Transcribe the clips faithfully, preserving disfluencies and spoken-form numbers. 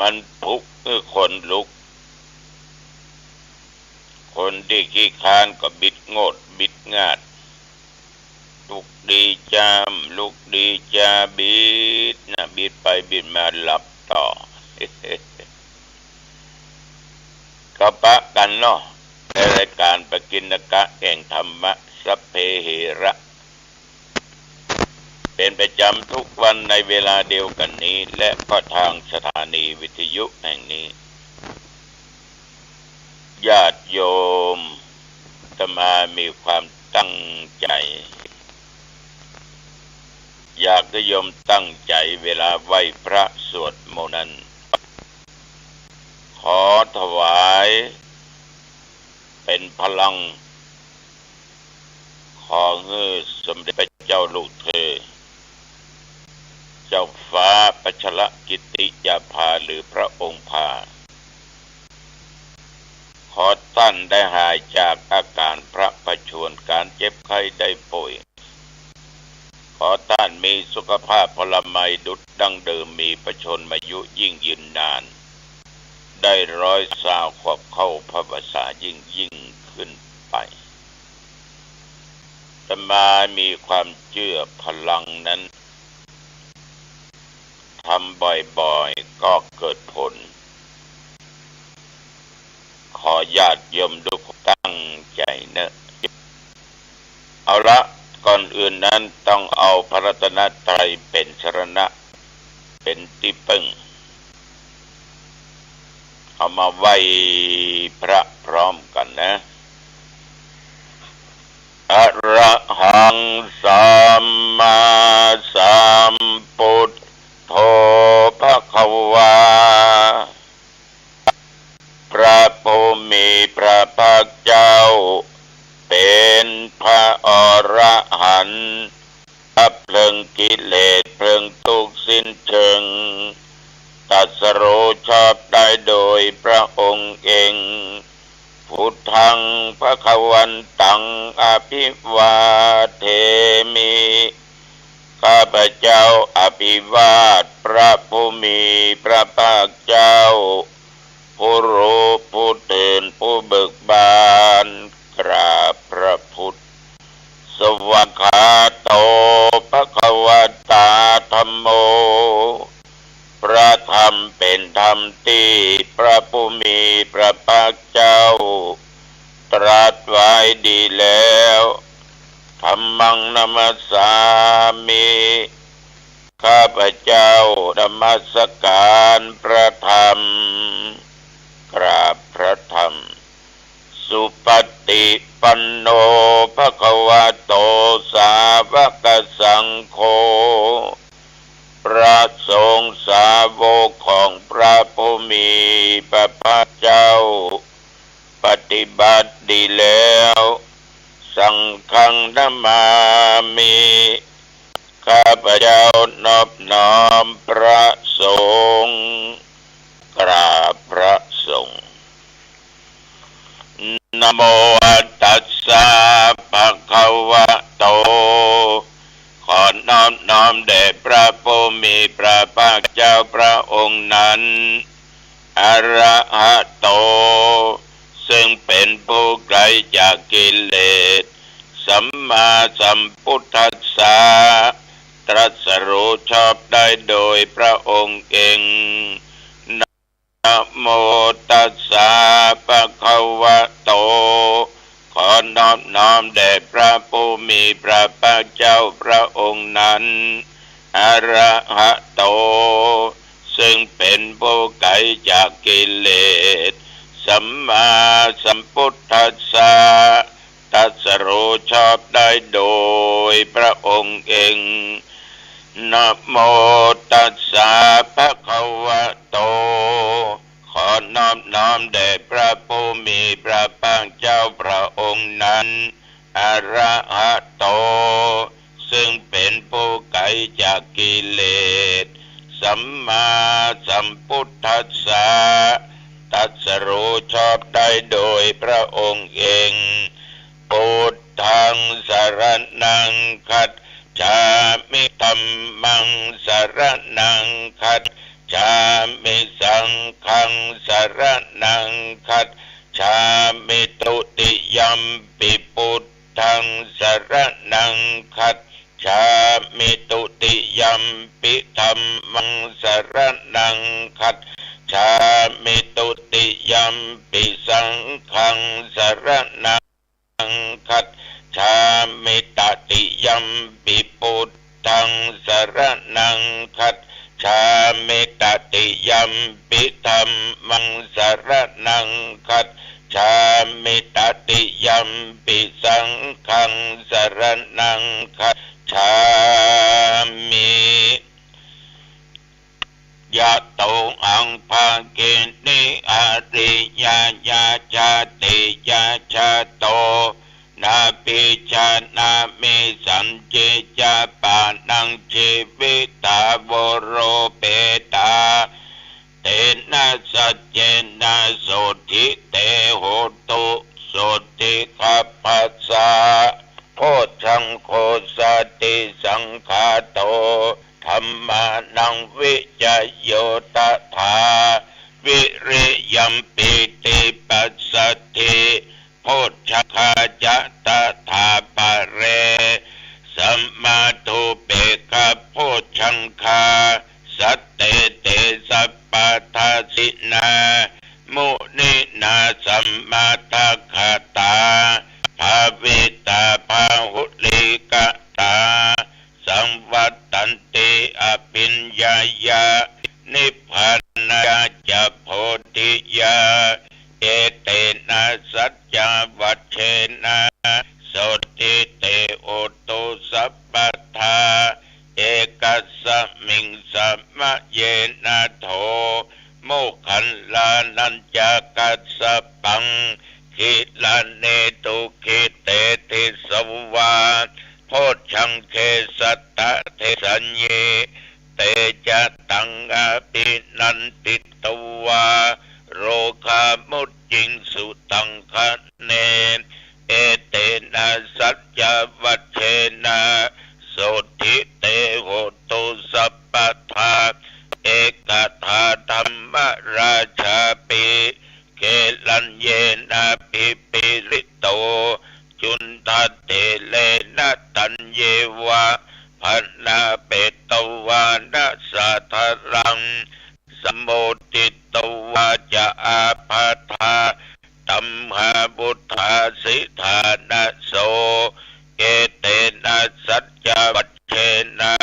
มันปลุกหื้อคนลุก คนตี้ขี้คร้านก็บิดโงดบิดงาด ลุกดีจาม ลุกดีจา บิดหน้าบิดไปบิดมาหลับต่อ ก็ปะกั๋นเนาะ ในรายก๋านปกิณกะแห่งธรรมะ สัพเพเหระ เป๋นประจ๋ำทุกวันในเวลาเดียวกั๋นนี้ และก็ทางสถานีวิทยุแห่งนี้ ญาติโยม อาตมามีความตั้งใจ๋ อยากหื้อโยมตั้งใจ๋เวลาไหว้พระสวดมนต์นั้น ขอถวายเป๋นพลัง ขอหื้อสมเด็จพระเจ้าลูกเธอ เจ้าฟ้าพัชรกิติยาภา หรือพระองค์พา ขอต้านได้หายจากอาก๋านพระประชวร ก๋านเจ็บไข้ได้ป่วย ขอต้านมีสุขภาพพลามัยดุจดั้งเดิม มีพระชนมายุยิ่งยืนนาน ได้ร้อยซาวขวบเข้าพรรษายิ่งๆ ขึ้นไป อาตมามีความเจื้อพลังนั้น ทำบ่อยๆ ก็เกิดผล ขอญาติโยมทุกคนตั้งใจ๋เนาะ เอาละ ก่อนอื่นนั้นต้องเอาพระรัตนตรัยเป๋นสรณะ เป๋นตี้เปิ้ง เอามาไหว้พระพร้อมกั๋นนะ อะระหังสัมมาสัมพุทโธภะคะวา พระผู้มีพระภาคเจ้า เป๋นพระอรหันต์ ดับเพลิงกิเลสเพลิงทุกข์สิ้นเชิง ตรัสรู้ชอบได้โดยพระองค์เอง พุทธังภะคะวันตังอะภิวาเทมิ ข้าพเจ้าอภิวาทพระผู้มีพระภาคเจ้า ผู้รู้ผู้ตื่นผู้เบิกบาน กราบพระพุทธ สวากขาโตภะคะวะตาธัมโม พระธรรมเป๋นธรรมตี้พระผู้มีพระภาคเจ้า ตรัสไว้ดีแล้ว ธัมมังนะมัสสามิ ข้าพเจ้านมัสก๋านพระธรรม กราบพระธรรม สุปฏิปันโนภะคะวะโตสาวกสังโฆ พระสงฆ์สาวกของพระผู้มีพระภาคเจ้า ปฏิบัติดีแล้ว สังฆังนะมามิ ข้าพเจ้านอบน้อมพระสงฆ์ กราบพระสงฆ์ นะโมตัสสะภะคะวะโต ขอนอบน้อมแด่พระผู้มีพระภาคเจ้าพระองค์นั้น อะระหะโต ซึ่งเป๋นผู้ไกลจากกิเลส สัมมาสัมพุทธัสสะ ตรัสรู้ชอบได้โดยพระองค์เอง นะโมตัสสะภะคะวะโต ขอนอบน้อมแด่พระผู้มีพระภาคเจ้าพระองค์นั้น อะระหะโต ซึ่งเป๋นผู้ไกลจากกิเลส สัมมาสัมพุทธัสสะ ตรัสรู้ชอบได้โดยพระองค์เอง นะโมตัสสะภะคะวะโต ขอนอบน้อมแด่พระผู้มีพระภาคเจ้าพระองค์นั้น อะระหะโต ซึ่งเป๋นผู้ไกลจากกิเลส สัมมาสัมพุทธัสสะ ตรัสรู้ชอบได้โดยพระองค์เอง พุทธังสรณังคัจฉามิ ธัมมังสรณังคัจฉ จฉามิ สังฆัง สรณัง คัจฉามิ ทุติยมปิ พุทธัง สรณัง คัจฉามิ ทุติยมปิ ธัมมัง สรณัง คัจฉามิ ทุติยมปิ สังฆัง สรณัง คัจฉามิ ตติยมปิ พุทธัง สรณัง คัจฉามิ ตติยมปิ ธัมมัง สรณัง คัจฉามิ ตติยมปิ สังฆัง สรณัง คัจฉามิ ยะโต อัง ภะคินิ อะริยะญา ชาติยะ ชาโต นะ ปิ ชะนะ มิ สัญญิ จะ ปะ นัง จีวิตา โว โร เป ตา เต นะ สัจเจ นะ โสตถิ เต โหตุ โสตถิ คัพพะสสะ โพชฌังโค สาติ สังขาโต ธัมมานัง วิจโย ตถา วิริยัม ปีติ ปัสสัทธิ โพชฌังคา จะ ตถา ปะเร สัมมาทูปเปกขะ โพชฌังคา สัตเต เต สัพพะทาสินา มุนินา สัมมาทักขาตา ภาวิตา บาหุลีกตา สังวัตตันติ อภิญญายะ นิพพานายะ จะ โพธิยา เอเตนะ สัจจวัจเชนะ โสตถิ เต โหตุ สัพพะทา เอกัสสะมิง สะมะเยนะ โถ โมคคัลลานัญจะกัสสะปัง กิลาเน ดูกิเต ดิสวา โพชฌังเก สัตตะเทสัญญิ เต จะ ตัง อภินันทิตวา โรคามุจจิงสุตังคะเน เอเตนะ สัจจวัจเชนะ โสตถิ เต โหตุ สัพพะทา เอกทา ธัมมราชาปิ เกลัญเยนะ ภิปริโต จุณฑะเถเรนะ ตัญเยวะ ภะนาเปตวานะ สาธารัง สะโมทิตวา จะ อาภาธา ตัมหาวุฏฐาสิทานะโส เอเตนะ สัจจวัจเชนะ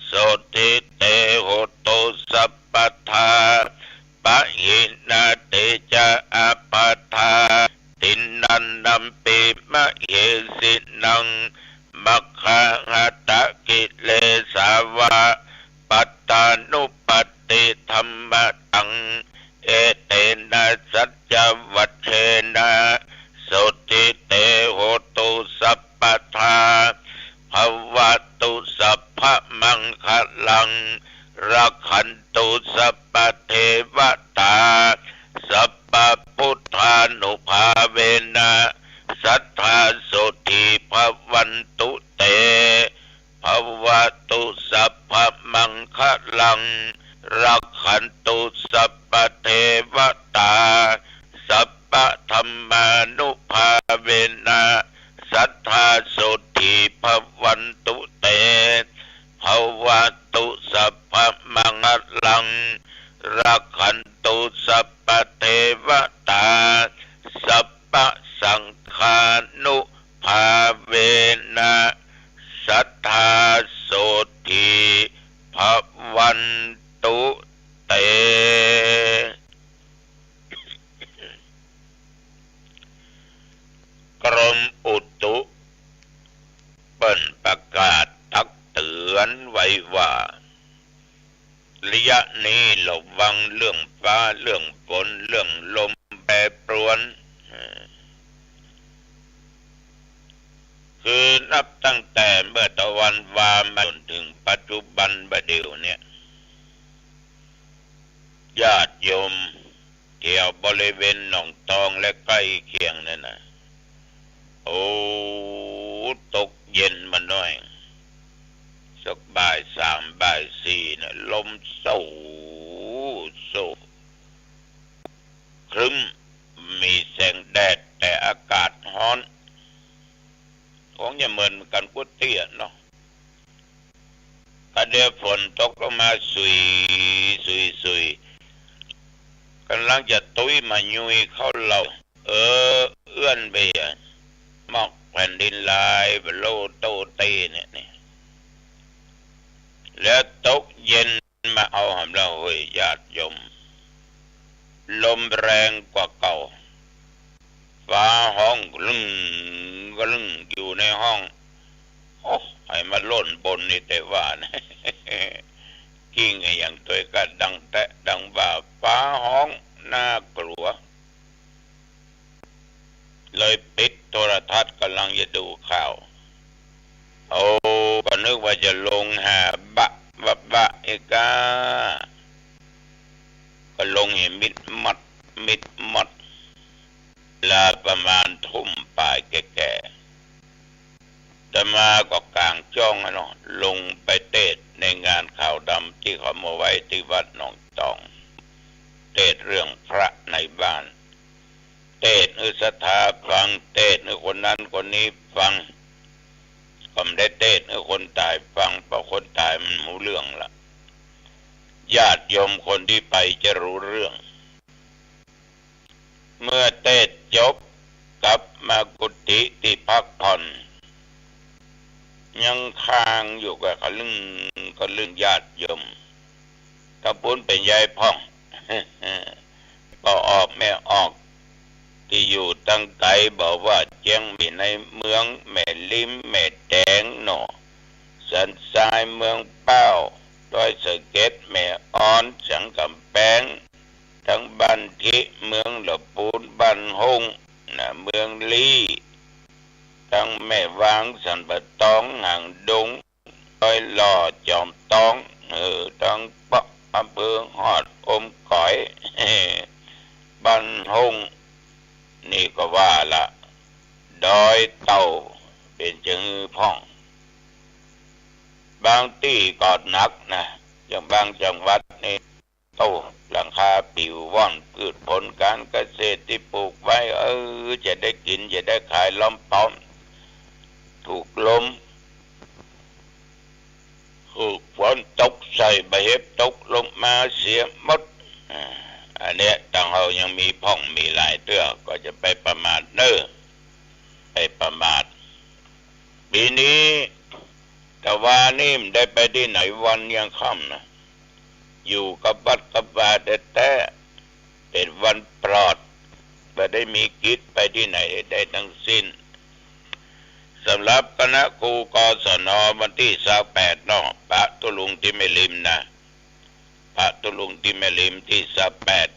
โสตถิ เต โหตุ สัพพะทา ปะหินา เต จะ อาภาธา ติณณัมปิ มะเหสินัง มัคคาหะตะกิเลสาวะ ปัตตานุปัตติธัมมะตัง เอเตนะ สัจจวัจเชนะ โสตถิ เต โหตุ สัพพะทา ภะวะตุ สัพพะมังคะลัง รักขันตุ สัพพะเทวะตา สัพพะพุทธานุภาเวนะ สัตถา โสตถิ ภะวันตุ เต ภะวะตุ สัพพะมังคะลัง รักขันตุ สัพพะเทวะตา สัพพะธัมมานุภาเวนะ สัตถา โสตถิ ภะวันตุ เต ภะวะตุ สัพพะมังคะลัง รักขันตุ สัพพะเทวะตา สัพพะสังฆานุภาเวนะ สัตถา โสตถิ ภะวันตุ เต กรมอุตุเปิ้นประกาศตักเตือนไว้ว่า ระยะนี้ระวังเรื่องฟ้า เรื่องฝน เรื่องลมแปรปรวน คือนับตั้งแต่เมื่อตะวันวามาจนถึงปัจจุบันบ่าเดี่ยวเนี่ย ญาติโยมแถวบริเวณหนองตองและใกล้เคียงนั่นน่ะ โอ้ ตกเย็นมาหน่อย สักบ่ายสามบ่ายสี่น่ะ ลมโส างจะตุ้ยมายุยเข้าเหล่า เออ เอื้อนไปอะ หมอกแผ่นดินลาย บะโลโตเตเนี่ยนี่ แล้วตกเย็นมาเอาหำละ เฮ้ย ญาติโยม ลมแรงกว่าเก่า ฟ้าฮ้องกะลึ้งกะลึ้งอยู่ในห้อง โอ้ ไอ้มาล่นบนนี่แต่ว่านะ กิ้งอะหยังตวยกะดังแต๊ะดังบ่า ฟ้าฮ้องน่ากลัว เลยปิดโทรทัศน์ ก่ำลังจะดูข่าว โอ้ ก็นึกว่าจะลงหาบะบะบะอีกา ก็ลงเหียมิดมัด มิดมัด เวลาประมาณทุ่มป๋ายแก่ๆ อาตมาก็ก๋างจ้องอะเนาะ ลงไปเตสน์ในงานขาวดำตี้เขามาไว้ตี้วัดหนองตอง เตสน์เรื่องพระในบ้าน เตสน์หื้อศรัทธาฟัง เตสน์หื้อคนนั้นคนนี้ฟัง ก็บ่ได้เตสน์หื้อคนต๋ายฟัง เพราะคนต๋ายมันฮู้เรื่องละ ญาติโยมคนตี้ไปจะฮู้เรื่อง เมื่อเตสน์จบ กลับมากุฏิตี้พักผ่อน ยังค้างอยู่กับกะลึ้งกะลึ้ง ญาติโยม ตางปู้นเป๋นยายพ่อง ป้อออกแม่ออก ตี้อยู่ตังไก๋ บ่ว่าเจียงใหม่ ในเมืองแม่ริม แม่แตงหน่อ สันทราย เมืองป้าว ดอยสะเก็ด แม่อ่อน สันก๋ำแปง ตังบ้านทิ เมืองละปูน บ้านฮง นะ เมืองลี้ ตังแม่วาง สันป่าตอง หางดง ดอยหล่อ จอมตอง เออ ตังเปาะอำเภอฮอด อมก๋อย บ้านฮง นี่ก็ว่าละ ดอยเต่า เป๋นจะหื้อพ่อง บางตี้ก็หนักนะ อย่างบางจังหวัดนี่ โอ้ หลังคาปิวว่อน พืชผลก๋านเกษตรตี้ปลูกไว้ เออ จะได้กิ๋น จะได้ขายล้อมป้อม ถูกลม ถูกฝนตกใส่ บ่าเห็บตกลงมาเสียหมด อ่า อันเนี้ย ตังเฮายังมีพ่องมีหลายเตื้อ ก็จะไปประมาทเน่อ ไปประมาท ปี๋นี้ ตะวานี้บ่ได้ไปตี้ไหน วันยังค่ำนะ อยู่กับวัดกับวาแต๊ๆ เป๋นวันปลอด บ่ได้มีกิจไปตี้ไหนได้ตังสิ้น สำหรับคณะครู กศน วันตี้ซาวแปดเนาะ ปะตุ๊ลุงตี้แม่ริมนะ ปะตุ๊ลุงตี้แม่ริมตี้ซาวแปด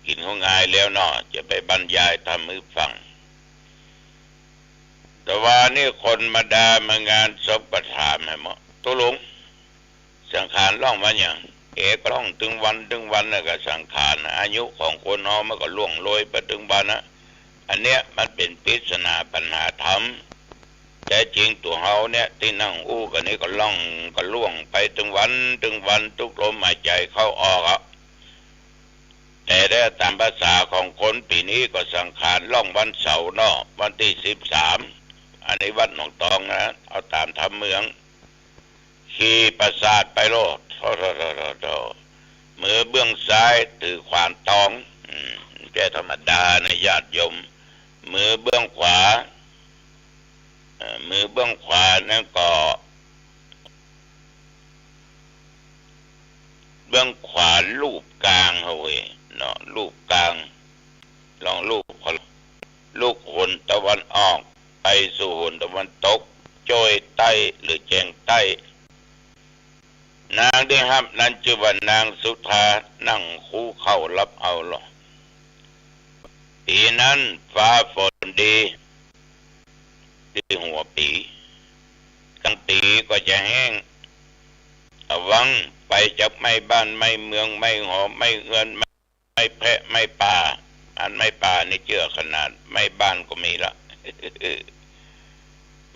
กิ๋นข้าวงายแล้วเนาะ จะไปบรรยายธรรมหื้อฟัง ตะวานี้คนมาดามางานศพก็ถามหื้อหมด ตุ๊ลุง สังขารล่องวันหยัง เอ ก็ล่องตึงวันตึงวันน่ะ ก็สังขารน่ะ อายุของคนเฮามันก็ล่วงโรยไปตึงวันนะ อันเนี้ยมันเป๋นปริศนาปัญหาธรรม แต๊จริงตั๋วเฮาเนี่ยตี้นั่งอู้กั๋นนี่ก็ล่องก็ล่วงไปตึงวันตึงวัน ตุ๊กลมหายใจ๋เข้าออกอะ แต่ได้ต๋ามภาษาของคนปี๋นี้ก็สังขารล่องวันเสาร์เนาะ วันตี้สิบสาม อันนี้วัดหนองตองนะ เอาต๋ามธรรมเมือง ขี่ปราสาทไปโลด โธ่ โธ่ โธ่ โธ่ โธ่ มือเบื้องซ้ายถือขวานตอง อืม บ่ธรรมดานะญาติโยม มือเบื้องขวา เอ่อ มือเบื้องขวานั้นก็ เบื้องขวาลูบก๋าง เฮ้ย เนาะ ลูบก๋าง ลองลูบเขา ลุกหนตะวันออก ไปสู่หนตะวันตก โจ้ยใต้หรือแจงใต้ นางตี้ฮับนั้นจื้อว่านางสุธา นั่งคูเข่าหลับเอาลอ ปี๋นั้นฟ้าฝนดี ตี้หัวปี๋ ตังปี๋ก็จะแห้ง ตะวังไปจักไหม้บ้านไหม้เมือง ไหม้หอไหม้เฮือน ไหม้แพะไหม้ป่า อันไหม้ป่านี่เจื้อขนาด ไหม้บ้านก็มีละ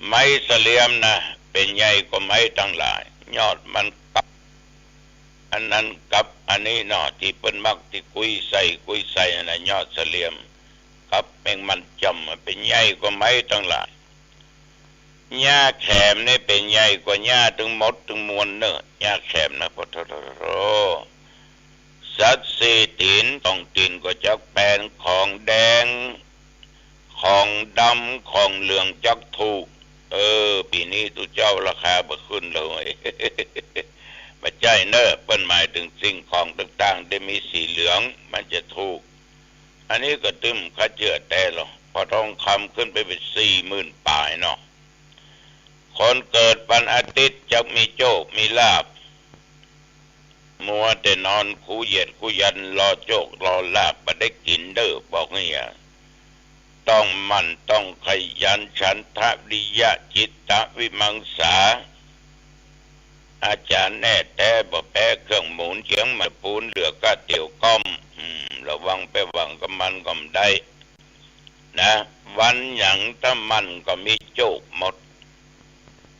ไม้สะเหลี่ยมนะ เป๋นใหญ่กว่าไม้ตังหลาย ยอดมันกับ อันนั้นกับอันนี้เนาะ ตี้เปิ้นมักตี้กุ้ยใส่ กุ้ยใส่นั่นน่ะ ยอดสะเหลี่ยม กับแมงมันจ่อม เป๋นใหญ่กว่าไม้ตังหลาย หญ้าแขมนี่เป๋นใหญ่กว่าหญ้าตึงหมดตึงมวลเน่อ หญ้าแขมนะ ปะโธ่ สัตว์ ซี่ตี๋น สองตี๋นก็จักแป๋นของแดง ของดำ ของเหลือง จักถูก เออ ปี๋นี้ตุ๊เจ้าราคาบ่ขึ้นเลย บ่ใจ้เน่อ เปิ้นหมายเถิงสิ่งของต่างๆ ตี้มีสีเหลือง มันจะถูก อันนี้ก็ตึงข้าเจื้อแต๊ลอ เพราะทองคำขึ้นไปเป๋นสี่หมื่นป๋ายเนาะ คนเกิดวันอาทิตย์จักมีโจคมีลาภ มัวแต่นอนคูเหยียดคูยันรอโจครอลาภ บ่ได้กิ๋นเน่อ บอกนี่อะ ต้องหมั่นต้องขยัน ฉันทะวิริยะจิตตะวิมังสา อาจ๋ารย์แน่แต๊ บ่แป๊เครื่องหมุน เจียงใหม่ปูน เหลือก้าเตี๋ยวก้อม อืม ระวังไปหวังกับมันก็บ่ได้นะ วันหยังถ้าหมั่นก็มีโจคหมด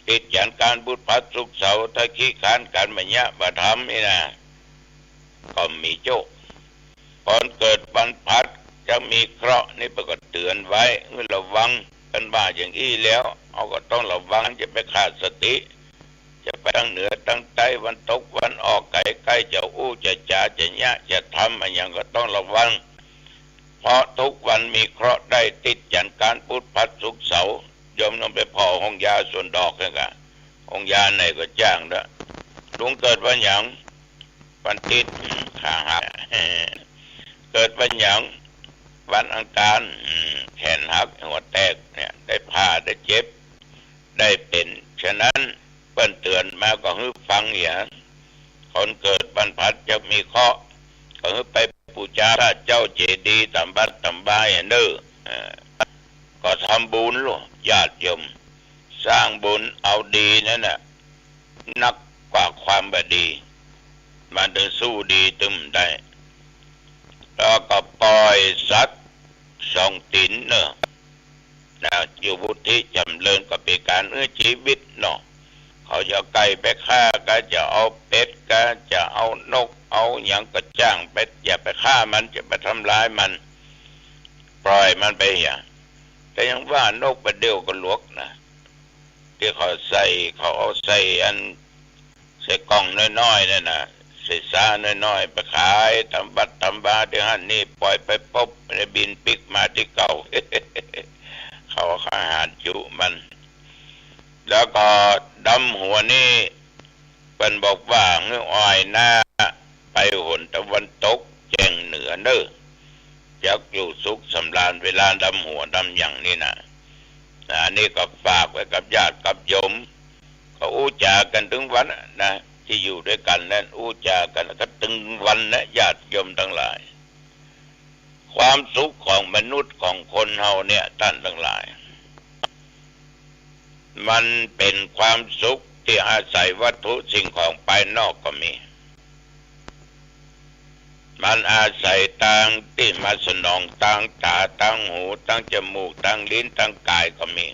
ติดจันทร์อังคารพุธพฤหัสศุกร์เสาร์ ถ้าขี้ค้านกั๋นบ่เยียะบ่ทำนี่นะ ก็มีโจค คนเกิดวันพฤหัสจักมีเคราะห์ นี่เปิ้นก็เตื๋อนไว้หื้อระวัง เปิ้นว่าอย่างอี้แล้ว เฮาก็ต้องระวัง จะไปขาดสติ จะไปตางเหนือตางใต้ วันตกวันออก ใผใก้จะอู้จะจ๋าจะเยียะจะทำอะหยังก็ต้องระวัง เพราะทุกวันมีเคราะห์ได้ติดจันทร์อังคารพุธพฤหัสศุกร์เสาร์ โยมต้องไปผ่อโฮงยาสวนดอกหั้นก่ะ โฮงยาไหนก็จ้างเต๊อะ ลุงเกิดวันหยัง วันอาทิตย์ ขาหัก เกิดวันหยัง วันอังคาร อืม แขนหัก หัวแตกเนี่ย ได้ผ่า ได้เจ็บ ได้เป๋น ฉะนั้นเปิ้นเตื๋อนมาก็หื้อฟังเหีย คนเกิดวันพฤหัสจักมีเคราะห์ ก็หื้อไปปู๋จาพระเจ้าเจดีย์ต๋ามวัดต๋ามวาเหียเน่อ เออ ก็ทำบุญลอ ญาติโยม สร้างบุญเอาดีนั่นน่ะ นักกว่าความบ่ดี มันเถิงสู้ดีตึงได้ แล้วก็ปล่อยสัตว์สองตี๋นเน่อ นะ อยู่วุฒิจ๋ำเริญ ก็เป๋นก๋านหื้อจีวิตเนาะ เขาจะเอาไก่ไปฆ่า ก็จะเอาเป็ด ก็จะเอานก เอาหยังก็จ้างไป อย่าไปฆ่ามัน อย่าไปทำร้ายมัน ปล่อยมันไปเหีย แต่ยังว่านกบ่าเดี่ยวก็หลวกนะ ตี้เขาใส่ เขาเอาใส่อัน ใส่กล่องน้อยๆ นั่นน่ะ ใส่ซาน้อยๆ ไปขายต๋ามวัดต๋ามวาตี้หั้นนี่ ปล่อยไปปุ๊บ มันจะบินปิ๊กมาตี้เก่า เขาก็หาจุมัน แล้วก็ดำหัวนี่ เปิ้นบอกว่าหื้ออ้อยหน้าไปหนตะวันตกแจ้งเหนือเน่อ จักอยู่สุขสำราญ เวลาดำหัวดำหยังนี่นะ อันนี้ก็ฝากไว้กับญาติกับโยม ก็อู้จ๋ากั๋นตึงวันนะ ตี้อยู่ตวยกั๋นนั้นอู้จ๋ากั๋นก็ตึงวันนะ ญาติโยมตังหลาย ความสุขของมนุษย์ของคนเฮาเนี่ย ต้านตังหลาย มันเป๋นความสุขตี้อาศัยวัตถุสิ่งของภายนอกก็มี มันอาศัยตางตี้มาสนองตางต๋า ตางหู ตางจมูก ตางลิ้น ตางก๋ายก็มี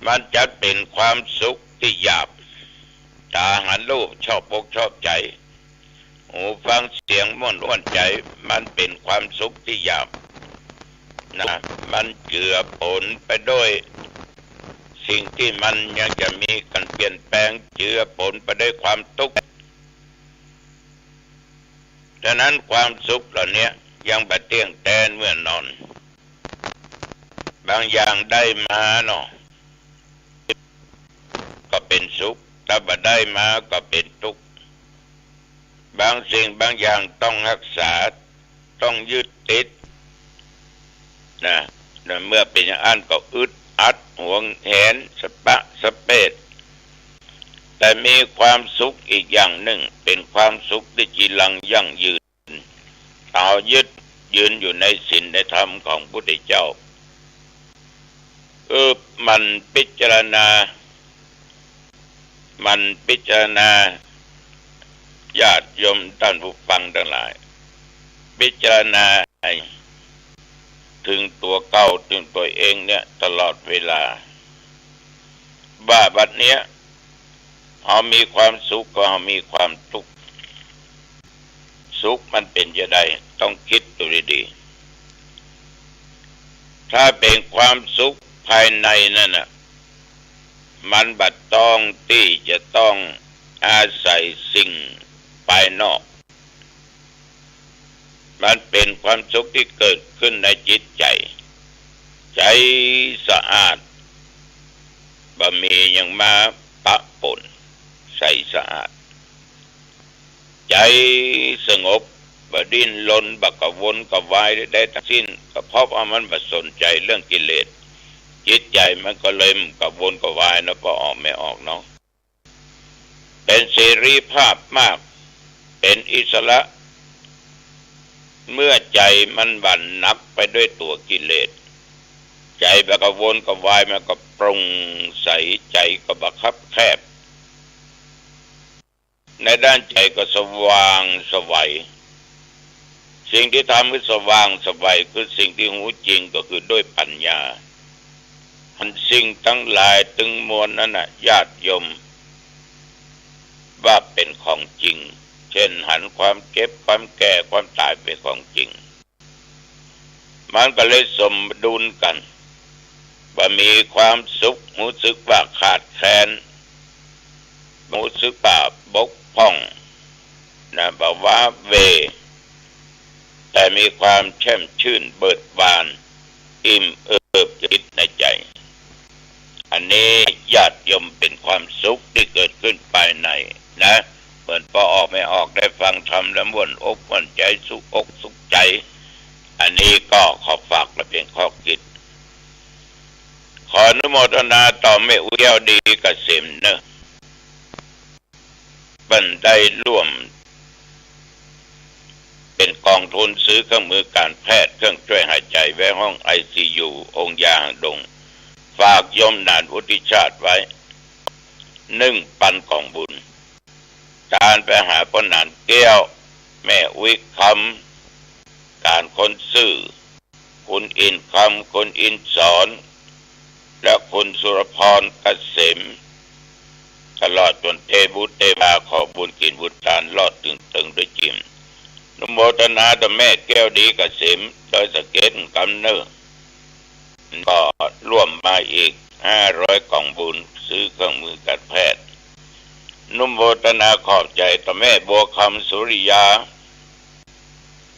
มันจักเป๋นความสุขตี้หยาบ ต๋าหันรูปชอบอกชอบใจ๋ หูฟังเสียงม่วนอ้วนใจ๋ มันเป๋นความสุขตี้หยาบนะ มันเจือปนไปด้วยสิ่งตี้มันยังจะมีก๋านเปลี่ยนแปลง เจือปนไปด้วยความตุ๊กข์ ฉะนั้นความสุขเหล่านี้ยังบ่เตี้ยงแต๊แน่นอน บางอย่างได้มาเนาะ ก็เป๋นสุข ถ้าบ่ได้มาก็เป๋นตุ๊กข์ บางสิ่งบางอย่างต้องฮักษา ต้องยึดติดนะ เมื่อเป๋นอย่างอั้นก็อึดอัดหวงแหน สะปะสะเปด แต่มีความสุขอีกอย่างนึ่ง เป๋นความสุขตี้จีรังยั่งยืน เฮายึดยืนอยู่ในศีลในธรรมของพุทธเจ้า เออ หมั่นพิจารณา หมั่นพิจารณา ญาติโยมต้านผู้ฟังตังหลาย พิจารณาให้เถิงตั๋วเก่า เถิงตั๋วเองเนี่ย ตลอดเวลา ว่าบัดเนี้ย เฮามีความสุขก็เฮามีความตุ๊กข์ สุขมันเป๋นจาใด ต้องกึ๊ดดูดีๆ ถ้าเป๋นความสุขภายในนั่นน่ะ มันบ่ต้องตี้จะต้องอาศัยสิ่งภายนอก มันเป๋นความสุขตี้เกิดขึ้นในจิตใจ๋ ใจ๋สะอาด บ่มีหยังมาปะปน ใสสะอาด ใจ๋สงบ บ่ดิ้นรน บ่กระวนกระวายใดๆ ตังสิ้น ก็เพราะว่ามันบ่สนใจ๋เรื่องกิเลส จิตใจ๋มันก็เลยบ่กระวนกระวายเนาะ ปอออกแม่ออกเนาะ เป๋นเสรีภาพมาก เป๋นอิสระ เมื่อใจ๋มันบ่หนักไปด้วยตั๋วกิเลส ใจ๋บ่กระวนกระวาย มันก็โปร่งใส ใจ๋ก็บ่คับแคบ ในด้านใจ๋ก็สว่างไสว สิ่งตี้ทำหื้อสว่างไสวคือสิ่งตี้ฮู้จริงก็คือด้วยปัญญา หันสิ่งตังหลายตึงมวลนั้นน่ะ ญาติโยม ว่าเป๋นของจริง เช่นหันความเจ็บ ความแก่ ความต๋ายเป๋นของจริง มันก็เลยสมดุลกั๋น บ่มีความสุข ฮู้สึกว่าขาดแคลน ฮู้สึกว่าบกพร่องนะ บ่ว้าเหว่ แต่มีความแช่มชื่นเบิกบาน อิ่มเอิบจิตในใจ๋ อันนี้ญาติโยมเป๋นความสุขตี้เกิดขึ้นภายในนะ เหมือนปอออกแม่ออกได้ฟังธรรมแล้วม่วนอกม่วนใจ๋ สุขอกสุขใจ๋ อันนี้ก็ขอฝากไว้เป๋นข้อคิด ขออนุโมทนาต่อแม่อุ๊ยแก้วดีเกษมเนอะ เปิ้นได้ร่วมเป๋นกองทุนซื้อเครื่องมือการแพทย์ เครื่องช่วยหายใจ๋ไว้ห้องไอซียู องค์ยาหางดง ฝากโยมหนานวุฒิชาติไว้ นึ่งปันก๋องบุญ ตานไปหาป้อหนานแก้ว แม่อุ๊ยคำ ก๋านคนซื่อ คุณอินคำ คุณอินสอน และคุณสุรพรเกษม ตลอดจ๋นเตบุตรเตวา ขอบุญกิ๋นบุญตาน ลอดเติงๆ ด้วยจิ๋ม อนุโมทนาต่อแม่แก้วดีเกษม ดอยสะเก็ดกำเนิด ก็ร่วมมาอีกห้าร้อยก๋องบุญ ซื้อเครื่องมือการแพทย์ อนุโมทนาขอบใจ๋ต่อแม่บัวคำสุริยา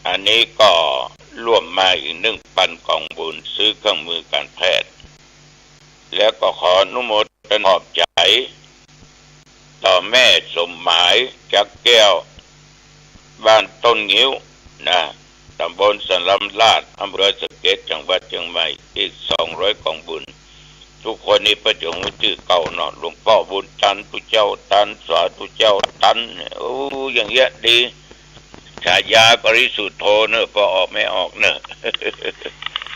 อันนี้ก็ร่วมมาอีกนึ่งปันก๋องบุญ ซื้อเครื่องมือการแพทย์ แล้วก็ขออนุโมทนาขอบใจ๋ ต่อแม่สมหมาย จักแก้ว บ้านต้นงิ้วนะ ต๋ำบลสะหลำราช อำเภอสะเก็ด จังหวัดเจียงใหม่ อีกสองร้อยก๋องบุญ ทุกคนนี่เปิ้นจะฮู้จื้อเก่าเนาะ หลวงป้อบุญตัน ตุ๊เจ้าตัน สาธุเจ้าตัน โอ้ อย่างเงี้ยดี ฉายาปริสุทธโธเนอะ ปอออกแม่ออกเนอะ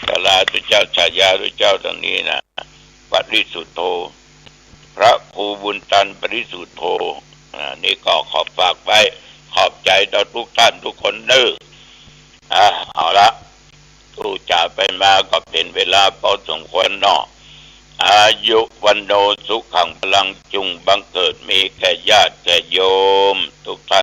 สาราตุ๊เจ้า ฉายาตุ๊เจ้าตังนี้นะ ปริสุทธโธ พระครูบุญตันปริสุทธโธ อ่า นี่ก็ขอฝากไว้ ขอบใจ๋ต่อทุกต้านทุกคนเนอะ อ่า เอาละ อู้จ๋าไปมาก็เป๋นเวลาพอสมควรเนาะ อายุ วัณโณ สุขัง พลัง จุ่งบังเกิดมีแก่ญาติแก่โยม ทุกต้า